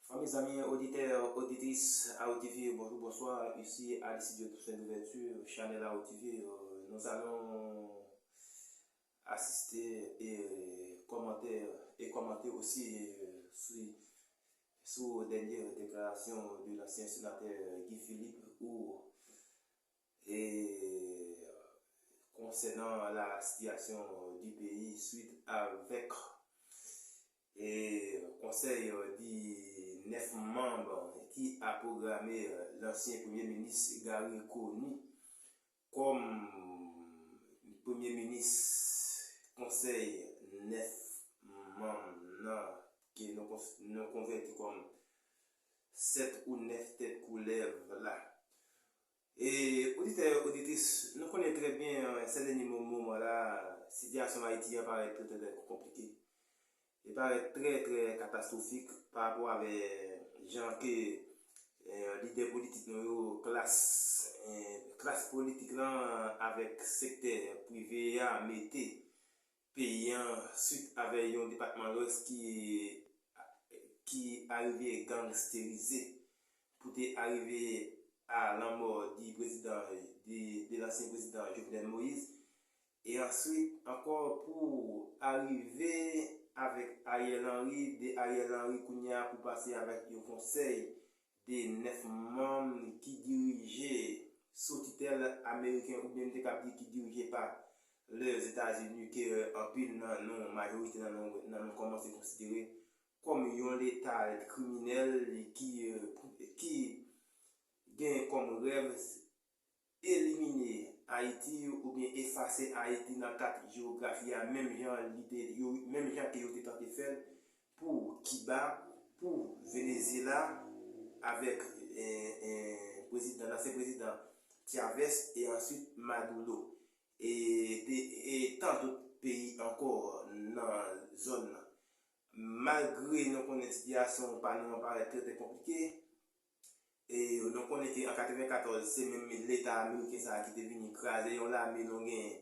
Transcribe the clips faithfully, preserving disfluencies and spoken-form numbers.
Bon, mes amis auditeurs, auditrices A O T V, bonjour, bonsoir. Ici Aristide Toussaint Louverture, channel A O T V. Euh, nous allons assister et commenter, et commenter aussi euh, sur, sur dernière déclaration de l'ancien sénateur Guy Philippe où et concernant la situation du pays suite avec e konsèy di nèf manm ki a pwograme lansyen premye minis Garry Conille kòm premye minis konsèy nèf manm nan ke nou kons- nou konvèti kòm sèt ou nèf tèt koulèv la. E oditè, oditris, nou konnen trè byen sèten moman la, sitiyasyon Ayiti an parèt trè trè konplike. Li parèt trè trè katastwofik pa rapò avè jan ke lidè politik nou yo, klas klas politik lan avèk sektè prive a mete peyi an swit avè yon depatman Lwès ki ki arive gangisterize pou te arive a lanmò di prezidan di, di lansyen prezidan Jovenel Moïse e answit ankò pou arive avèk Ariel Henry, de Ariel Henry kounye a pou pase avèk yon konsèy de nèf manm ki dirije sou titèl ameriken oubyen m te kab di ki dirije pa Lèzetazini ke anpil nan nou, majorite nan nou, nan nou kòmanse konsidere kòm yon leta kriminèl ki, ki gen kòm rèv elimine Ayiti oubyen efase Ayiti nan kat jewografi a menm jan li te yo menm jan ke yo te tante fè l pou Kiba, pou Venezyela avèk prezidan, ansyen prezidan Chavez e answit Maduro e, e tan dòt peyi ankò nan zòn nan. Malgre nou konnen sitiyasyon pa nou an parèt trè trè konplike, e nou konnen ke an katrevenkatòz se menm leta ameriken sa a ki te vini kraze yon lame nou gen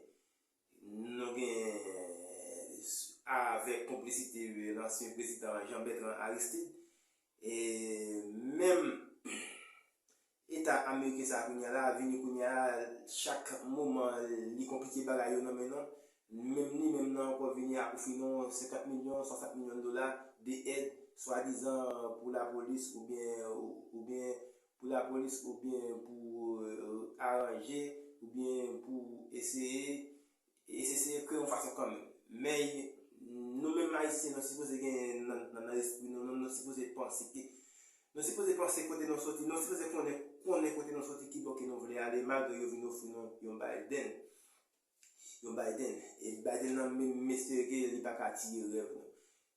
nou gen avèk konplisite lansyen prezidan Jean Bertrand Aristide e menm eta ameriken sa kounye a la vini kounye a chak moman li konplike bagay yo nan men nou menm li menm nan ankò vini ak ofri nou senkant milyon, swasant milyon dola de èd swadizan pou lapolis oubyen oubyen pou lapolis oubyen pou aranje oubyen pou eseye eseye kreye yon fason kanmenm men nou menm ayisyen nou sipoze gen nan nan espri nou nou sipoze panse ke nou sipoze panse kote nou soti nou sipoze konnen konnen kote nou soti kibò ke nou vle ale malgre yo vin ofri nou yon Biden yon Biden e Biden nan menm mesye ke li pa ka tiye rèv nou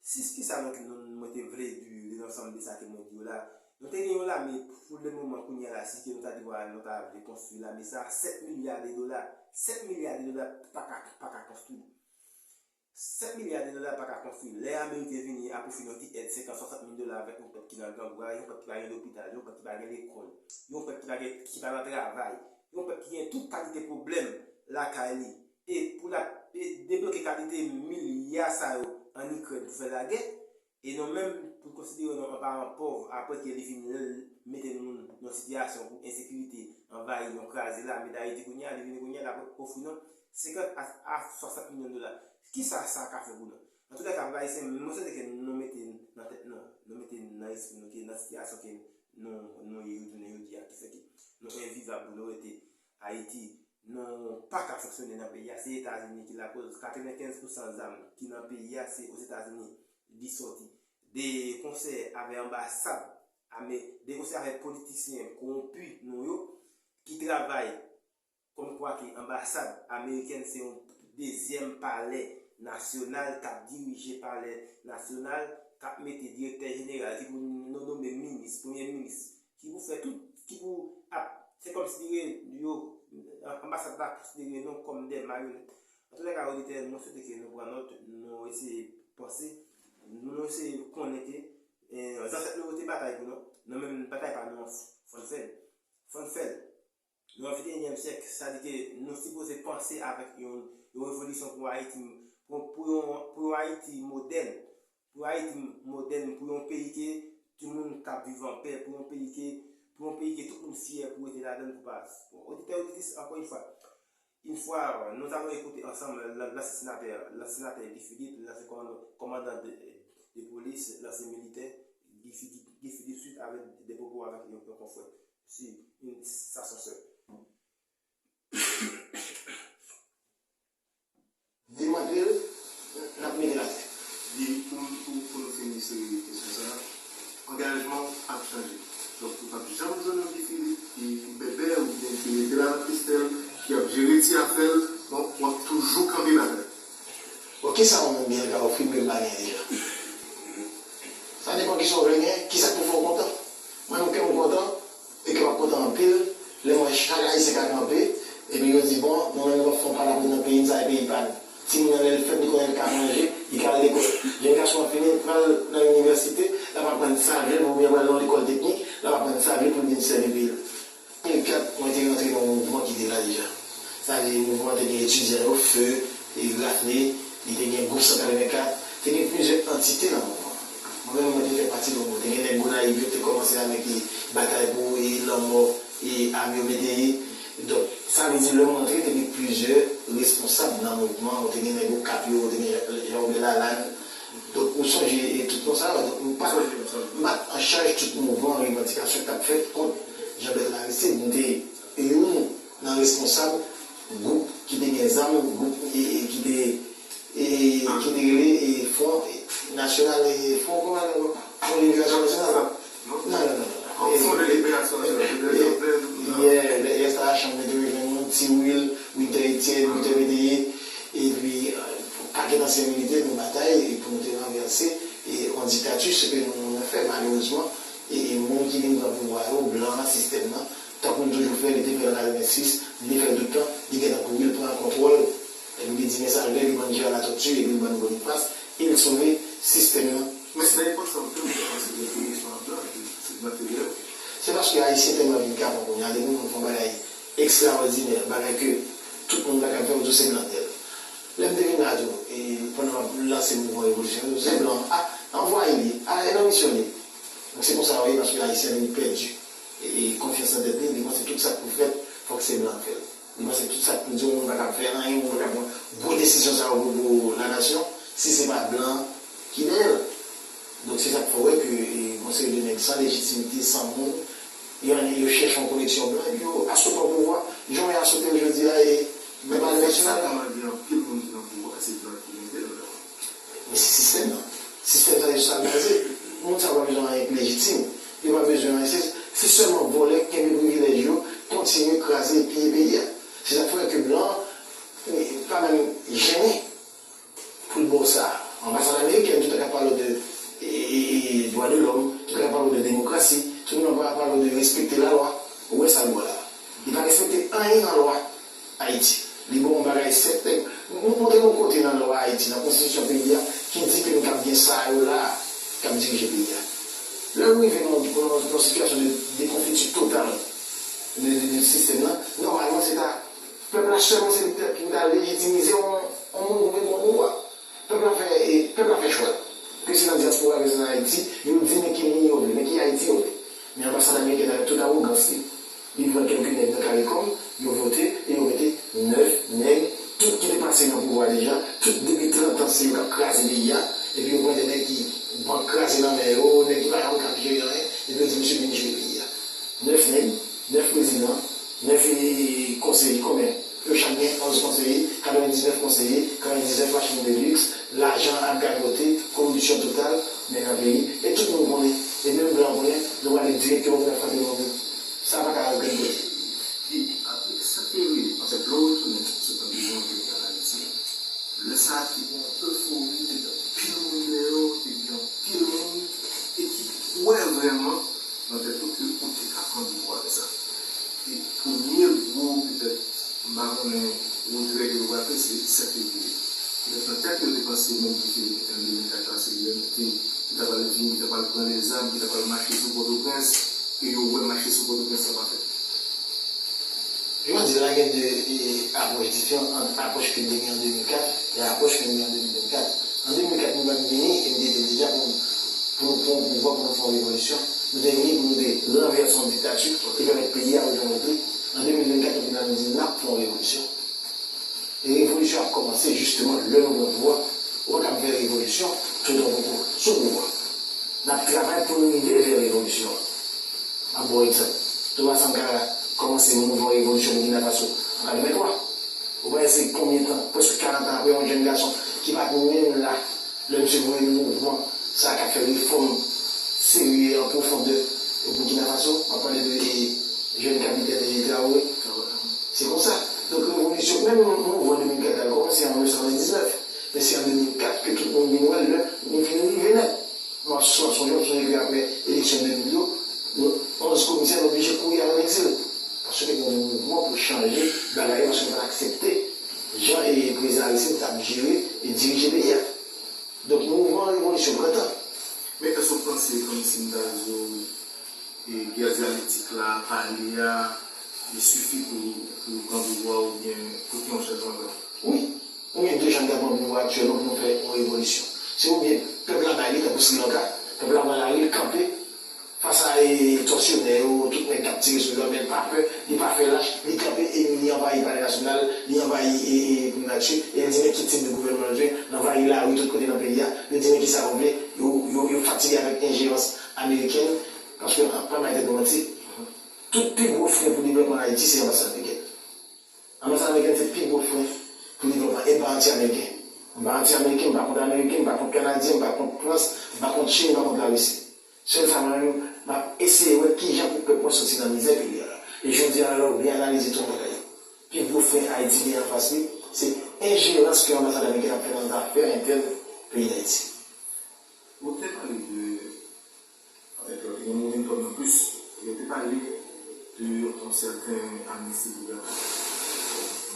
si kisa nou nou mwen te vle di de lansanm de sa ke mwen di yo la nou te gen yon lame pou le moman kounye a la si ke nou ta di vwala nou ta vle konstwi lame sa sèt milya de dola sèt milya de dola pa ka pa ka konstwi sèt milya de dola pa ka konstwi lè ameriken vini ak ofri nou ti èd senkant swasant mil dola avèk yon pèp ki nan grangou yon pèp ki pa gen lopital yon pèp ki pa gen lekòl yon pèp ki pa gen ki pa nan travay yon pèp ki gen tout kalite pwoblèm lakay li e pou l ap debloke kalite milya sa yo ann Ikrèn pou fè lagè e nou menm pou konsidere nou an paran pòv apre ke li fin mete nou nan sitiyasyon pou ensekirite anvayi nou kraze lame Dayiti kounye a li vini kounye a l ap ofri nou senkant a swasant milyon dola kisa sa ka fè pou nou antoulèka pèp ayisyen mwen swete ke nou mete nan tèt nou nou mete nan espri nou ke nan sitiyasyon ke nou nou ye jounen jodi a ki fè ke nou envivab pou nou rete Ayiti nou pa ka fonksyone nan peyi a se Etazini ki lakoz katrevenkenz pousan zam ki nan peyi a se Ozetazini li sòti de konsèy avè anbasad ame de konsèy avè politisyen kowonpi nou yo ki travay kòmkwa ke anbasad amerikèn se yon dezyèm palè nasyonal k ap dirije palè nasyonal k ap mete direktè jeneral ki pou nonmen minis premye minis ki pou fè tout ki pou ap se kòmsi yo anbasad la konsidere nou kòm de mayonèt antoulèka oditè mwen swete ke nou pran nòt nou eseye panse nou eseye konnen ke zansèt nou yo te batay pou nou nou menm batay pa nou an fò n fè l fò n fè l nou an venteyenyèm syèk sa di ke nou sipoze panse avèk yon yon revolisyon pou Ayiti pou pou yon pou yon Ayiti modèn pou Ayiti modèn pou yon peyi ke timoun k ap viv an pè, pou yon peyi ke, pou yon peyi ke tout moun fyè pou rete ladan l, pou pa. Bon, oditè, oditris, encore une fois, une fois, euh, nous avons écouté ensemble l-, l'ancien sénateur, l'ancien sénateur Guy Philippe, l'ancien commandant, commandant de, de police, l'ancien militaire, Guy Philippe, Guy Philippe, suite avec des propos avec un, un confrère. Si, une, ça, ça, ça. Demantle l, n ap mete l atè. Li, pou, pou, pou nou fini sou kesyon sa a, angajman w ap chanje. Donk, ou p ap janm jwenn yon Guy Philippe ki, ki bèbè oubyen ki rete la nan pistèl, ki ap jere ti afè l. Donk, w ap toujou kanpe batay. Bon, kisa ou menm byen ka ofri m ke m pa genyen deja? Sa depann kisa w vle genyen, kisa k pou fè w kontan. Mwen menm, kè m kontan, e kè m ap kontan anpil lè m wè chak Ayisyen ka kanpe, epi yo di, bon, nou menm nou p ap fè yon palabrik nan peyi n, sa e peyi pa nou. Timoun nan, lè l fèt, li konnen l ka manje, li ka al lekòl. Jèn gason an fini, l pral nan inivèsite, l ap aprann sa l vle, oubyen l pral nan yon lekòl teknik, l ap aprann sa l vle pou l vin sèvi peyi l. An de mil kat, mwen te rantre nan yon mouvman ki te la deja. Sa vle di, mouvman an te gen etidyan yo, Feu, e Rafne, li te gen gwoup san katrevenkat, te gen plizyè antite nan mouvman an. Mwen menm, mwen te fè pati de mouvman. Te gen nèg Gonayiv yo te kòmanse avèk, e, batay pou, e, lanmò, e, ame yo mete, e. Donk, sa vle di, lè m rantre, te gen plizyè responsab nan mouvman an. Ou te gen nèg Okap yo, ou te gen Jean-, Jean-Robert Lalanne. Donk, ou sonje, e, tout non sa yo. Donk, m pa, m pa t an chaj tout mouvman, revandikasyon k t ap fèt kont Jean Bertrand Aristide. M te youn nan responsab gwoup ki te gen zam, gwoup, e, e, ki te, e, ki te rele, e, Front National, e, Front, kòman l rele? Front Liberasyon Nasyonal. Non, non, non, non. Front de Libération Nationale. Yeah, F N L A, chanm mete rejwenn nou, Ti Wil, Winter Etienne, Winter Métayer, epi, e, pakèt ansyen militè, nou batay, e pou nou te ranvèse, e, yon diktati, se ke nou, nou fè, malerezman, e, e moun ki vin pran pouvwa yo, blan an, sistèm nan, tankou l toujou fè, li te fè l an katrevensis, li te fè l tout tan, li gentan kouri, l pran kontwòl, epi li di, men sa l vle, li bann Jean Latortue, epi li bann Boniface, e l sove sistèm nan. Men se nan epòk sa yo tou, m te panse gen pwoteksyon an blan, epi se blan te genyen. Se paske Ayisyen tèlman vin kapon kounye a, depi moun fè yon bagay ekstraòdinè, bagay ke tout moun pa ka fè, ou di se blan tèl. Lè m te vin la tou, e pandan m ap lanse mouvman revolisyon yo, se blan, a, anvwayi li, a, e nan misyon li. Donk se konsa yo ye, paske Ayisyen vin pèdi, e, e, konfyans nan tèt li, li panse tout sa k pou fèt, fòk se blan k fè l. Li panse tout sa k pou di, yon moun pa ka fè anyen, yon moun pa ka pran gwo desizyon sa yo pou, pou lanasyon, si se pa blan ki dèyè l. Donk se sa k fè w wè ke, e, yon seri de nèg san lejitimite, san moun, yo, yo chèche yon koneksyon blan, epi yo aswè pran pouvwa, jan yo aswè l jodi a, e, nan palè nasyonal la. Anpil moun ki nan pouvwa, se blan ki mete yo la. Men se sistèm nan. Sistèm sa se sou sa l baze. Moun sa yo pa bezwen anyen k lejitim. Yo pa bezwen anyen. Se, se sèlman vòlè k kenbe privilèj yo, kontinye kraze e piye peyi a. Se sa k fè ke blan, e, pa menm jennen pou l ba w sa. Anbasad ameriken, tout tan k ap pale w de, e, e, e, dwa de lòm, tout tan k ap pale w de demokrasi, tout tan k ap pale w de respekte lalwa, ou wè sa l ba w la. Li pa respekte anyen nan lwa Ayiti. Li ba w yon bagay sèk. Nou montre nou kote nan lwa Ayiti, nan konstitisyon peyi a, ki di ke nou t ap gen sa yo la a, k ap dirije peyi a. Lè nou rive nan, nan, nan sitiyasyon de dekonfiti total de, de, de sistèm nan, nòmalman se ta Pèp la sèlman se li ki pou ta lejitimize yon, yon moun pou vin pran pouvwa. Pèp la fè, e, pèp la fè chwa l. Ke se nan dyaspora, ke se nan Ayiti, yo di men ki moun yo vle, men ki Ayiti yo vle. Men anbasad ameriken avèk tout awogans li, li pran kèlke nèg nan karikom, yo vote, e yo mete nèf nèg, tout ki te pase nan pouvwa deja, tout depi trant an se yo k ap kraze peyi a, epi yo pran de nèg ki bank kraze nan men yo, nèg ki pa janm ka jere anyen, epi yo di misye vin jere peyi a. Nèf nèg, nèf prezidan, nèf, e, konseye, konbyen? Yo chak gen onz konseye, katrevendiznèf konseye, katrevendiznèf machin de luxe, lajan ap gagote, koripsyon total, men nan peyi, e tout moun konnen, e menm blan konnen, nou prale dirèkteman pou n ap frape nan yo. Sa pa ka al okenn kote. Di, apre, sa k te rive, anfèt, lè w retounen sou tan de Jean Claude an Ayiti, lè sa a te gen yon efori, te gen anpil moun deyò, te gen anpil moun, e ki kwè vrèman nan tèt yo ke ou te ka pran pouvwa lè sa. E premye gwo, petèt, m pa konnen, retrè ke yo pral fè, se sèt fevriye. Petèt nan tèt yo te panse menm ke an de mil kat la, se li menm ki te, ki ta pral vini, ki ta pral pran lèzam, ki ta pral mache sou Pòtoprens, e yo wè mache sou Pòtoprens la pa fèt. Jan w di la, gen de, e, apwòch diferan ant apwòch ke m te gen an de mil kat e apwòch ke m gen an de mil vennkat. An de mil kat, mwen pa t vini e m te di deja pou m, pou nou pran pouvwa, pou nou fè yon revolisyon. Nou te vini pou nou te ranvèse yon diktati e pèmèt peyi a rejwenn wout li. An de mil vennkat, nou vin la, nou di n ap fè yon revolisyon. E revolisyon ap kòmanse jisteman lè nou pran pouvwa. Ou pa kab fè revolisyon tout an poko sou pouvwa. N ap travay pou nou rive fè revolisyon an. M ap ba w egzanp. Thomas Sankara kòmanse mouvman revolisyon Burkina Faso an katrevenntwa. Ou pa wè se konbyen tan, prèske karant an apre, yon jèn gason ki pa t menm la lè misye voye mouvman sa a k ap fè refòm serye an pwofondè Burkina Faso. M ap pale de, e, jèn kapitèn, e, Traoré. Se konsa. Donk, revolisyon, menm mouvman de mil kat la, l kòmanse an mil nèf san nonsann diznèf. Men se an de mil kat ke tout moun vin wè l, lè nou fin rive nèt. Nou ap son-, sonje, w ap sonje ke apre eleksyon de mil yo, nou, onz komisè, nou oblije kouri al an egzil. Paske te gen yon mouvman pou chanje bagay yo, paske yo pa t aksepte jan, e, prezidan Aristide t ap jere e dirije peyi a. Donk, mouvman revolisyon pran tan. Men èske w panse, kòmsi m ta di w, e, gè dyalektik la, pale a, li sifi pou, pou yo pran pouvwa oubyen pou gen yon chanjman vre? Wi. Nou gen de jan n ka pran pouvwa aktyèlman pou nou fè yon revolisyon. Se oubyen pèp la bay li, tankou Sri Lanka, pèp la pran lari, l kanpe, fas a, e, tòsyonè yo, tout nèg k ap tire sou yo, men l pa pè, li pa fè lach, li kanpe e li anvayi Palè Nasyonal, li anvayi, e, e, Primati, e l di, men ki tip de gouvènman l vle, l anvayi lari tout kote nan peyi a, li di, men kisa yo vle, yo, yo, yo fatige avèk enjerans amerikèn, paske, pa bay tèt nou manti, tout pi gwo fren pou devlòpman Ayiti se anbasad amerikèn. Anbasad amerikèn se pi gwo fren pou devlòpman, e m pa anti-ameriken. M pa anti-ameriken, m pa kont ameriken, m pa kont kanadyen, m pa kont Frans, m pa kont Chin, m pa kont Larisi. Sèl sa mwen menm, m ap eseye wè kijan pou pèp mwen soti nan mizè ke li ye a la. E jodi a la, lè w byen analize tout bagay, pi gwo fren Ayiti gen anfas li, se enjerans ke anbasad amerikèn ap fè nan zafè entèn peyi Dayiti. Ou te pale de, avèk lòt, gen moun ki vin kòm nan plis, yo te pale de yon sèten amnisti gouvènman,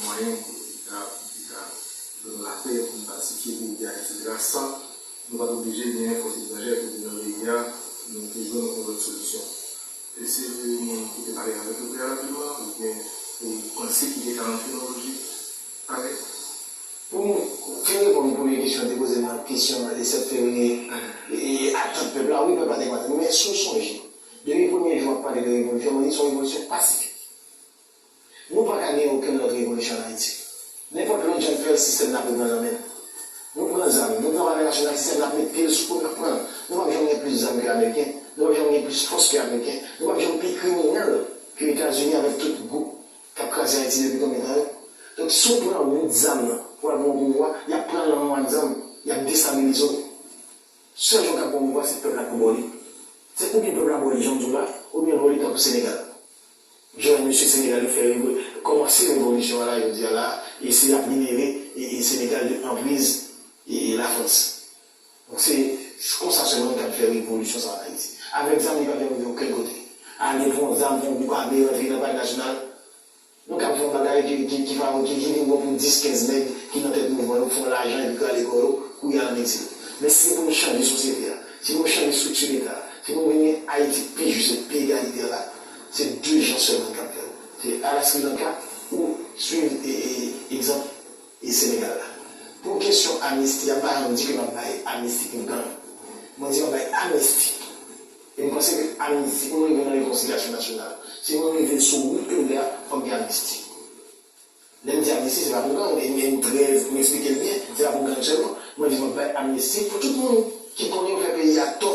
mwayen pou li ta, pou li ta jwenn lapè, pou nou pasifye peyi a, etsetera, san nou pa t oblije gen fòs etranjè pou vin nan peyi a, nou te jwenn yon lòt solisyon. E se moun ki te pale avèk yo preyalableman, oubyen ou panse ki te ka antre nan lojik parèy? Pou m fin reponn premye kesyon w te poze m nan kesyon e sèt fevriye, e, e atant pèp la, wi, pèp la te kontan. Men si w sonje, depi premye jou m ap pale de revolisyon, mwen di se yon revolisyon pasifik. Nou pa ka gen okenn lòt revolisyon ann Ayiti. Nenpòt lòt jan n fè l, sistèm n ap reprann nan men n. Nou pran zam, nou pran Palè Nasyonal, sistèm n ap met pye l sou kò n, n ap pran l. Nou p ap janm gen plis zam ke ameriken, nou p ap janm gen plis fòs ke ameriken, nou p ap janm pi kriminèl ke Etazini avèk tout gwoup k ap kraze Ayiti depi konbyen tan yo? Donk, si w pran wout zam nan pou w al pran pouvwa, y ap pran nan men w ak zam, y ap destabilize w. Sèl jan w ka pran pouvwa, se pèp la pou ba w li. Se oubyen pèp la ba w li, jan m di w la, oubyen l ba w li tankou Senegal. Jan mesye Senegal yo fè revo-, kòmanse revolisyon an la, yo di a la, e se y ap libere e, e Senegal de anpriz e, e Lafrans. Donk, se, se konsa sèlman nou kab fè revolisyon sa ann Ayiti. Avèk zam, li p ap janm rive okenn kote. Ale pran zam, pran gwoup ame, rantre nan Palè Nasyonal. Nou kab fè yon bagay ki, ki, ki favori, ki, ki vin bon pou dis, kenz nèg ki nan tèt mouvman yo, fè yon lajan epi krale kò yo, kouri al ann egzil. Men si se pou nou chanje sosyete a, si pou nou chanje estrikti Leta a, si pou nou vin gen Ayiti pi jis e pi egalitè la, se de jan sèlman n kab fè l. Se al a Sri Lanka ou swiv, e, e, egzanp e Senegal la. Pou kesyon amnisti a, m pa janm di ke m ap bay amnisti pou gang. Mwen di m ap bay amnisti. E m panse ke amnisti, si pou nou rive nan rekonsilyasyon nasyonal, si pou nou rive sou wout ke nou ye a, fòk gen amnisti. Lè m di amnisti, se pa pou gang, e m, e m trè, m eksplike l byen, se pa pou gang sèlman. Mwen di m ap bay amnisti pou tout moun ki konnen yo fè peyi a tò.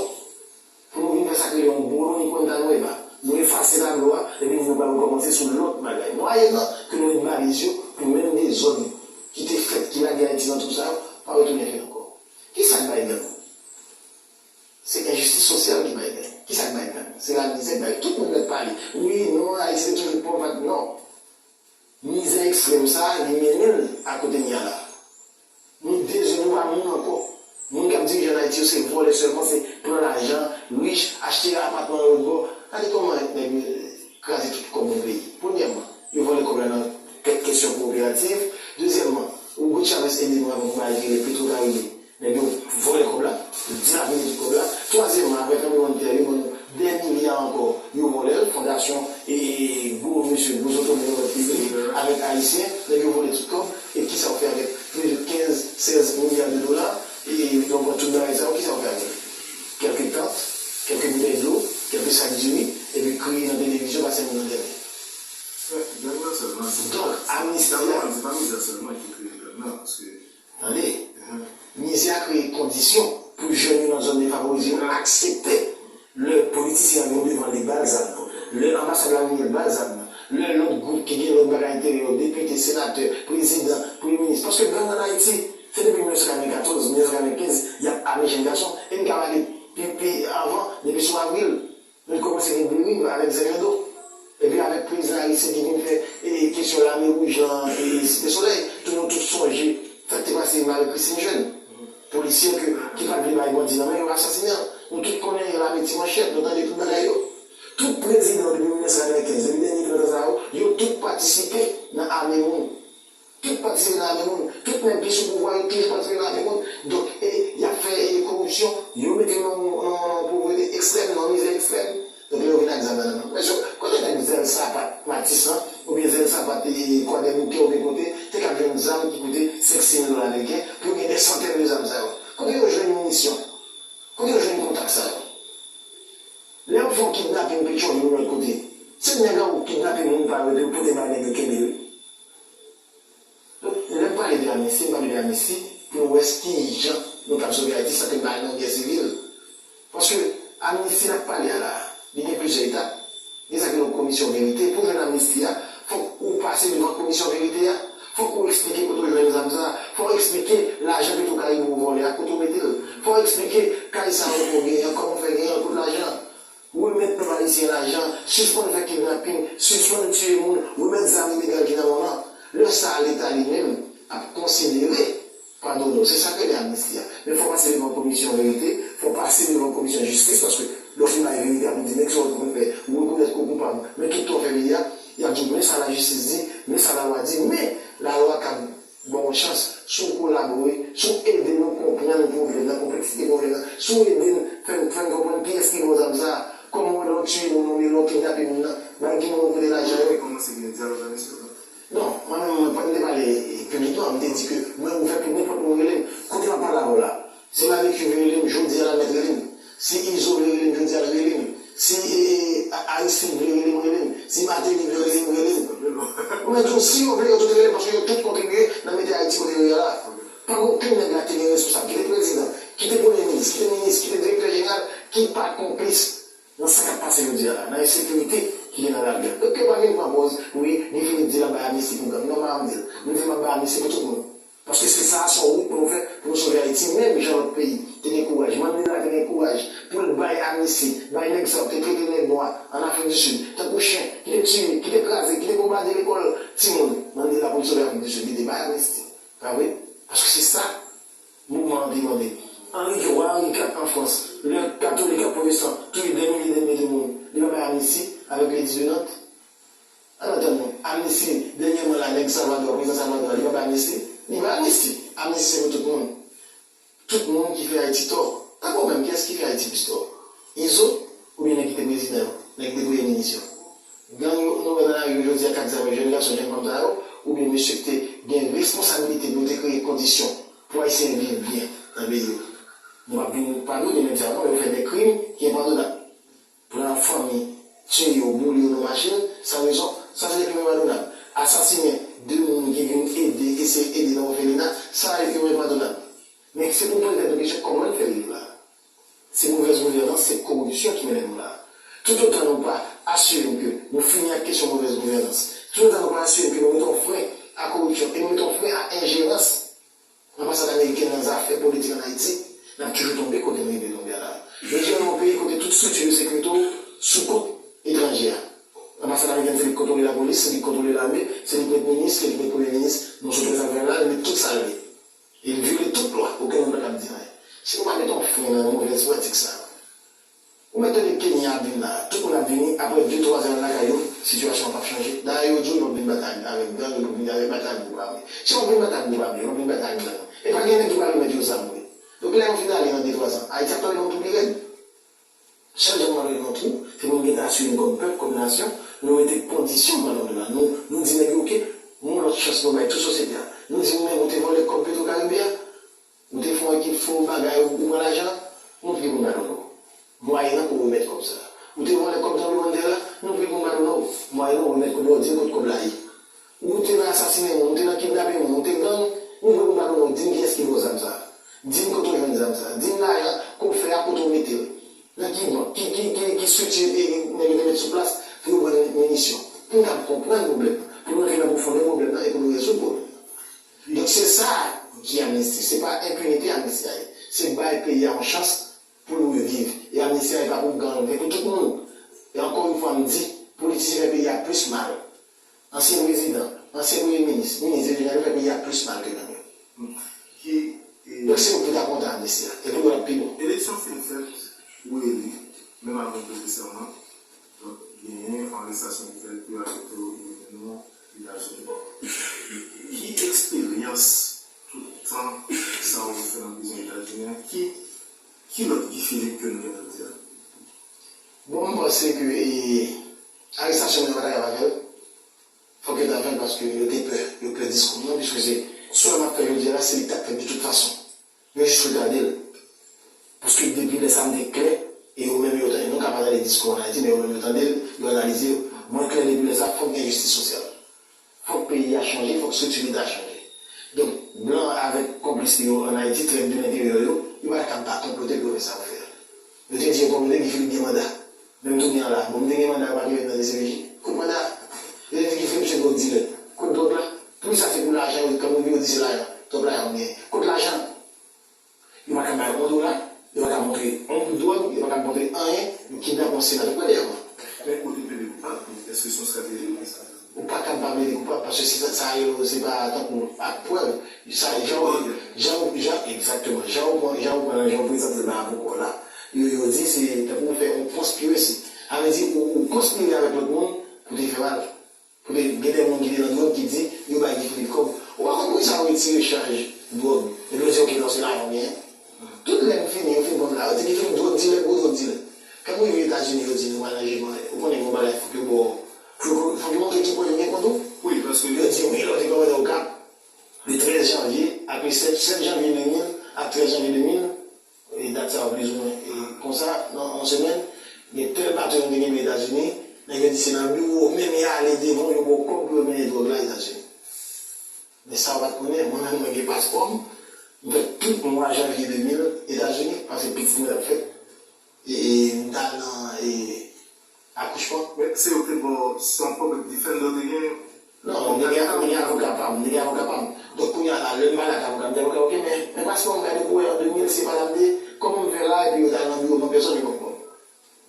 Pou nou vin fè sa k rele yon Born in Guantanamo, nou efase tablo a, epi nou pral rekòmanse sou lòt bagay. Mwayennan ke nou vin balize yo pou menm dezòd ki te fèt, ki lage Ayiti nan twou sa yo, pa retounen fèt ankò. Kisa k bay gang? Se enjistis sosyal ki bay gang. Kisa k bay gang? Se lamizè k bay. Tout moun mèt pale. Wi, non, Ayiti te toujou pòv, non. Mizè ekstrèm sa a, li mennen n a kote n ye a la. Nou dezini, nou pa moun ankò. Moun k ap dirije ann Ayiti yo, se vòlè sèlman, se pran lajan, rich, achte apatman nan lòt bò. Gade kòman nèg yo kraze tout kòb moun peyi. Premyèman, yo vòlè kòb la nan kè-, kesyon koperativ. Dezyèmman, Hugo Chavez ede nou avè yon bagay ki rele Petro Caribe. Nèg yo vòlè kòb la, yo dilapide tout kòb la. Twazyèmman, apre tranblemanntè, yo ban nou dè milya ankò, yo vòlè l. Fondasyon e, e gwo mesye, gwo zotobre nan lòt peyi, avèk Ayisyen, nèg yo vòlè tout kòb. E kisa yo fè avèk plis de kenz, sèz milya de dola? E yo pran tout bagay sa yo, kisa yo fè avèk li? Kèlke tan, sak diri, epi kriye nan televizyon, pase moun antèman. Gang nan sèlman, se Donk, amnisti a, se pa mizè sèlman ki kreye gang nan, paske tande, mizè a kreye kondisyon pou jèn yo nan zòn defavorize yo aksepte lè politisyen an vin devan li ba l zam, lè anbasad la vin ba l zam, lè lòt gwoup ki gen lòt bagay enterye yo, depite, senatè, prezidan, premye minis. Paske gang ann Ayiti, se depi mil nèf san katrevenkatòz, mil nèf san katrevenkenz, y ap ame jèn gason. E m ka pale pi, pi avan, depi sou avril, nou kòmanse gen deriv avèk Zèlendo. Epi avèk prezidan Aristide ki vin fè e, kesyon lame wouj lan e, Site Solèy, tou nou tout sonje sa k te pase avèk Christine Jeune. Polisye ke, ki pa t vle bay bandi nan men, yo asasinen l. Nou tout konnen lame ti manchèt, nou tande tout bagay yo. Tout prezidan depi mil nèf san katrevenkenz, depi dènye trant an sa yo, yo tout patisipe nan ame moun. Tout patisipe nan ame moun. Tout nèg ki sou pouvwa yo toujou patisipe nan ame moun. Donk, e, y ap fè e, koripsyon, yo mete nou nan, nan, nan povrete ekstrèm, nan mizè ekstrèm. Donk, lè yo vin ak zam nan men nou. Mesye, kote nèg zèl sapat Matis lan, oubyen zèl sapat e, Kwadèboukè, oubyen kote, te ka jwenn zam ki koute senk, sis mil dola ameriken pou yo gen dè santèn de zam sa yo? Kote yo jwenn minisyon? Kote yo jwenn kontak sa yo? Lè yo fè yon kidnaping Petyonvil ou lòt kote, se nèg la ou kidnape moun pa yo epi yo pote bay nèg yo kenbe yo. Donk, lè m pale de amnisti, m pale de amnisti pou nou wè kijan nou kab sove Ayiti san ke n pa al nan gè sivil. Paske amnisti n ap pale a la a, li gen plizyè etap. Gen sa ki rele komisyon verite. Pou jwenn amnisti a, fòk ou pase devan komisyon verite a. Fòk ou eksplike kote w jwenn zam sa a. Fòk ou eksplike lajan Petwokaribe ou vòlè a, kote w mete l. Fòk ou eksplike kay sa yo ke w genyen an, kòman w fè genyen l, kot lajan an. Remèt pèp ayisyen lajan, sispann fè kidnaping, sispann tiye moun, remèt zam ilegal ki nan men w lan. Lè sa a, Leta li menm ap konsidere padone w. Se sa k rele amnisti a. Men fò w pase devan komisyon verite, fò w pase devan komisyon jistis, paske lè w fin bay verite a pou di nèg sa w te konn fè, ou rekonèt ke w koupab, men tout tan w fè peyi a, y ap di w men sa lajistis di, men sa lalwa di, men lalwa kab ba w yon chans, si w kolabore, si w ede nou konprann pwoblèm nan, konpleksite pwoblèm nan, si w ede n fè n fè n konprann kiyès ki ba w zam sa a, kòman w wè lè w tiye moun nan oubyen lè w kidnape moun nan, bay ki moun ou pote lajan yo. Kòmanse gen dyalòg avè sou yo. Non, mwen menm, mwen pa m te pale piblikman, m te di ke mwen ouvè pou nenpòt moun rele m. Kote m ap pale avè w la, si Marie Curie vle rele m, jodi a l al mèt rele m. Si Izo vle rele m, jodi a l rele m. Si e, e, A- Aristide vle rele m, rele m. Si Martelly vle rele m, rele m. Ou mèt di w, si yo vle, yo tout rele m, paske yo tout kontribye nan mete Ayiti kote yo ye a la. Pa gen okenn nèg la ki te gen responsab, kite prezidan, kite premye minis, kite minis, kite direktè jeneral, ki pa konplis nan sa k ap pase jodi a la, nan ensekirite ki gen nan lari a. Donk, yo pa vin pran pòz, wi, Guy Philippe di l ap bay amnisti pou gang. Non, m pa janm di l. M di m ap bay amnisti pou tout moun. Paske se sa, se yon wout pou nou fè, pou nou sove Ayiti, menm jan lòt peyi te gen kouraj. Mandela te gen kouraj pou l bay amnisti, bay nèg sa yo te trete nèg nwa ann Afrik di Sid tankou chen, ki te tiye, ki te kraze, ki te bonbade lekòl timoun. Mandela pou l sove Afrik di Sid, li te bay amnisti. Pa vre? Paske se sa mouvman an te mande. Anri, wa Anri kat an Frans, lè katolik ak pwotestan touye dè milye, dè milye de moun, li pa bay amnisti avèk ledi de Nant? Ann antann nou, amnisti, dènyèman la, nèg Salvadò, prezidan Salvadò a, li pa bay amnisti? Li bay amnisti. Amnisti se pou tout moun. Tout moun ki fè Ayiti tò. Tankou w menm, kiyès ki fè Ayiti plis tò? Izo oubyen nèg ki te prezidan yo, nèg ki te premye minis yo? Gang yo nou wè nan lari yo jodi a k ap zame jèn gason, jèn fanm sa yo, oubyen mesye ki te gen responsabilite pou yo te kreye kondisyon pou Ayisyen viv byen nan peyi yo? Nou p ap vin padone nèg sa yo non, yo fè de krim ki enpadonab. Pran fanmi, tiye yo, boule yo nan machin, san rezon, sa se de krim enpadonab. Asasinen de moun ki vin ede, eseye ede nan òfelina, sa de krim enpadonab. Men se pou poze tèt nou kesyon, kòman n fè rive la? Se movèz gouvènans, se koripsyon ki mennen nou la. Toutotan nou pa asire n ke nou fini ak kesyon movèz gouvènans, toutotan nou pa asire n ke nou mete yon fren a koripsyon e nou mete yon fren a enjerans anbasad ameriken nan zafè politik ann Ayiti, n ap toujou tonbe kote n rive tonbe a la. Nou viv nan yon peyi kote tout estrikti de sekirite w sou kont etranje a. Anbasad ameriken se li k kontwole lapolis, se li k kontwole lame, se li k met minis, se li k met premye minis, non sou trè sa l fè la, li met tout sa l vle. E l vyole tout lwa, okenn moun pa kab di anyen. Si nou pa mete yon fren nan movèz pratik sa yo, ou mèt tande Kenya ap vin la, tout moun ap vini, apre de, twa zè lakay yo, sitiyasyon an p ap chanje. Dayè, yo di w, yo p vin batay avèk gang, yo p vin avèk batay gwoup ame. Si yo p vin batay gwoup ame, yo p vin batay gang. E pa gen nèg ki pral remèt yo zam vre. Donk, lè yo fin ale nan de, twa zan, Ayiti ap tonbe nan yon twou pi rèd. Chak jan nou ale nan twou, se pou nou gentan asire n kòm pèp, kòm nasyon, nou mete kondisyon pou nou ale nan twou la. Nou, nou di nèg yo, oke, yon lòt chans nou bay tout sosyete a. Nou di nou menm, ou te vòlè kòb Petwokaribe a, ou te fè yon ekip fo bagay, ou pran lajan an, nou pye pou n ba nou. Mwayennan pou remèt kòb sa a. Ou te vòlè kòb tranblemanntè la, nou vle pou n padone w. Mwayenn ou remèt kòb la, ou di n kot kòb la ye. Ou te nan asasinen moun, ou te nan kidnape moun, ou te gang, nou vle pou n padone w. Di n kiyès ki ba w zam sa a. Di n kote w jwenn zam sa a. Di n lajan ke w fè a, kote w mete l. Nan ki bank, ki, ki, ki, ki estrikti nèg yo te met sou plas pou yo pran minisyon. Pou n kab konprann pwoblèm nan, pou n rantre nan pwofondè pwoblèm nan e pou nou rezoud pwoblèm nan. Donk se sa ki amnisti. Se pa enpinite amnisti a ye. Se bay peyi a yon chans pou l reviv. E amnisti a e pa pou gang, e pou tout moun. E ankò yon fwa m di, politisyen fè peyi a plis mal. Ansyen prezidan, ansyen premye minis, minis, direktè jeneral yo fè peyi a plis mal ke gang yo. Ki, e, Donk se yo ki pou ta kontan amnisti a. E pou yo ap pi bon. Eleksyon fin fèt, ou eli, menm avan w prete sèman. Donk, genyen yon arestasyon ki fèt pou yo arete w, yo mennen w Etazini. Ki eksperyans tout tan sa w fè nan prizon Etazini an, ki, ki lòt Guy Philippe ke nou gen jodi a? Bon, m panse ke, e, arestasyon m nan pa ta ka pa fè l. Fòk yo ta fè l paske yo te pè. Yo pè diskou m nan, piske se, sa m ap fè jodi a la, se li k t ap fèt de tout fason. Yo jis retade l. Paske depi lè sa m te klè, e yo menm yo tande, nou ka pa tande diskou an Ayiti, men yo menm yo tande l, yo analize l. Mwen klè depi lè sa, fòk gen jistis sosyal. Fòk peyi a chanje, fòk estrikti Leta chanje. Donk, blan avèk konplis li yo ann Ayiti, trèt de lenteryè yo, yo pa t kab pa konplote pou yo fè sa yo fè a. Yo te di yo konplote, Guy Philippe gen manda. Menm kounye a la, bon, m te gen manda, yo pa t rive nan D C P J. Kot manda a? Yo te di Guy Philippe se dwòg dilè. Kot dwòg la? Poukisa se pou lajan, yo, kanmenm yo di se lajan. Twòp lajan w genyen. Kot lajan? Yo pa ka bay yon dola, yo pa ka montre yon bout dwòg, yo pa ka montre anyen, yo kidnape yon senatè. Pran de avan. Men ou te plede koupab, men èske se yon estrateji ou te sa? Ou pa ka pa plede koupab, paske se sa, sa yo, se pa tankou ak prèv. Sa, jan ou, jan ou, jan, egzakteman, jan ou pran, jan ou pran, jan ou prezante l bay avoka w la, yo, yo di se tankou ou fè yon conspiracy. Sa vle di ou, ou konspire avèk lòt moun pou te fè mal. Pou te gen de moun ki te nan dwòg ki di yo bay Guy Philippe kòb. Ou pa konn poukisa yo retire chaj dwòg. Epi yo di, oke, non, se lajan w genyen. Tout lè m fini, yo fin konn la. Yo di Guy Philippe dwòg dilè, gwo dwòg dilè. Kan m rive Etazini, yo di nou pral nan jijman. Ou konnen gen yon bagay, fòk yo ba w, fòk yo, fòk yo montre ki pwen yo gen kont ou. Wi, paske yo di wi, lè w te kòmandan Okap, le trèz janvye, apre sèt, sèt janvye de mil ak trèz janvye de mil, e dat sa yo plizoumwen, e konsa, nan yon semèn, gen tèl bato yo te kenbe Etazini, nèg yo di se nan biwo menm y ale devan yo ba w kòb pou yo mennen dwòg la Etazini. Men sa w pa t konnen, mwen menm mwen gen paspò m, m fè tout mwa janvye de mil Etazini, paske pitit mwen t ap fèt. E, e m t al nan, e, akouchman. Men se yo te ba w, se yon public defender w te gen? Non, m te gen, m te gen avoka pa m, m te gen avoka pa m. Donk, kounye a la, lè m pale ak avoka, m di avoka, oke, men, men paspò m gade koulè an de mil, se pa la m te ye, kòman m fè la, epi yo t al nan biwo m, pèsonn yo pa konn.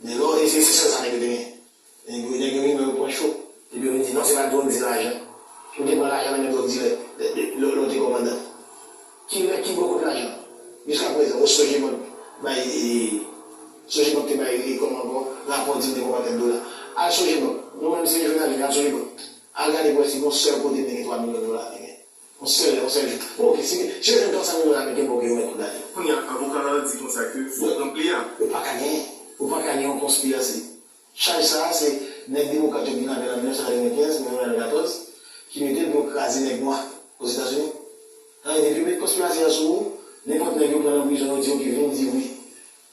Men lè w, e se, se sèl sa nèg yo te gen. Nèg yo, nèg yo rive, yo pran cho. Epi yo vin di, non, se pa dwòg, se lajan. Ou te pran lajan nan men dwòg dilè, lè, lè, lè, lè w te kòmandan. Kilè, ki bò kot lajan? Jiskaprezan, o Sogebank bay, e, Sogebank te bay, e, kòman ankò, rapò di m te pran tèt dola. Al Sogebank, nou menm se jounalis, al Sogebank. Al gade pou wè si gon sèl kote m te gen twa milyon dola te gen. Yon sèl lè, yon sèl jou. Bon, oke, si, si yo jwenn twa san mil dola, men gen bò ke yo mèt kondane. Kounye a, avoka a di konsa ke fòk ranpli a. Yo pa ka genyen. Yo pa ka gen yon konspirasi. Chaj sa a, se nèg demokrat yo vin avè l an mil nèf san katrevenkenz, mil nèf san katòz, ki mete l pou yo kraze nèg nwa Ozetazini. Sa vle di, depi yo met konspirasi an sou ou, nenpòt nèg yo pran nan prizon, yo di, oke, vin di wi.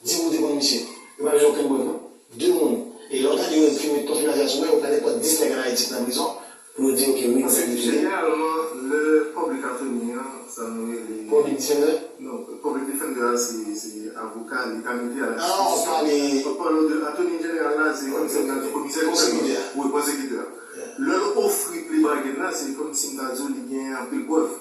Di ou te konn misye. Yo pa bezwen okenn prèv, non. De moun. E lè w tande yo fin met konspirasi a sou mwen, yo pran nenpòt dis nèg ann Ayiti k nan prizon pou yo di, oke, wi, nèg sa te touye. Jeneralman, lè public attorney an, sa nou rele. Public defender? Non, public defender a, se, se avoka, li ka mete a la dispozition. Ah, w pale. W ap pale de attorney general la, se kòmsi m ta di komisè. Pwosekitè a. Wi, pwosekitè a. Lè l ofri plea bargain la, se kòmsi m ta di w li gen anpil prèv.